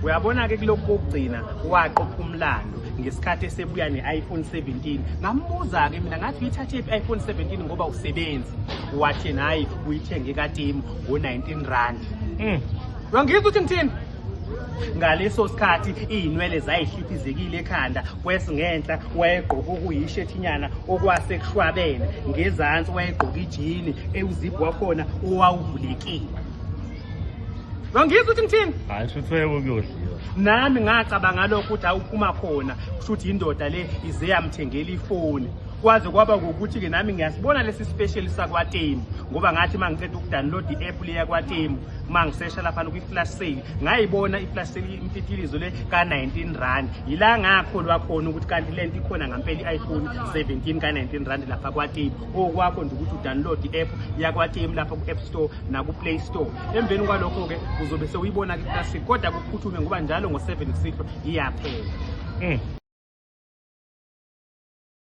Uyabona-ke kulokhu kokugcina waqopha umlando ngesikhathi esebuya ne-iPhone 17. Ngambuza-ke mina ngathi uyithathephi i-iPhone 17 ngoba usebenzi. Wathi yena hhayi uyithenge kaTemu ngo-19 rand. Uyangizwa ukuthi ngithini? Ngaleso sikhathi iy'nwele zayihliphizekile ekhanda, kwesingenhla wayegqoka okuyishethinyana okwase kushwabene, ngezansi wayegqoka ijini ewuzibhu wakhona owawuvulekile. Uyangizwa ukuthi ngithini? Hayi, shuthi wayekuyodliwa. Nami ngacabanga lokho ukuthi awuphuma khona, kusho ukuthi indoda le ize yamthengela ifoni. Kwaze kwaba ukuthi-ke nami ngiyasibona lesi special sakwaTemu, ngoba ngathi uma ngiqeda ukudownload i-app le yakwaTemu, uma ngisesha laphana kwi-flash sale, ngayibona i-flash sale imfitilizo le ka-19 rand. Yila ngakholwa khona ukuthi kanti lento ikhona ngampela i-iPhone 17 ka-19 rand lapha kwaTemu. Okwakho nje ukuthi udownload i-app yakwaTemu lapha ku-App Store naku-Play Store. Emveni kwalokho-ke uzobe sewuyibona-ke i-flash sale, kodwa kuphuthume ngoba njalo ngo-7 kusihlwa iyaphela.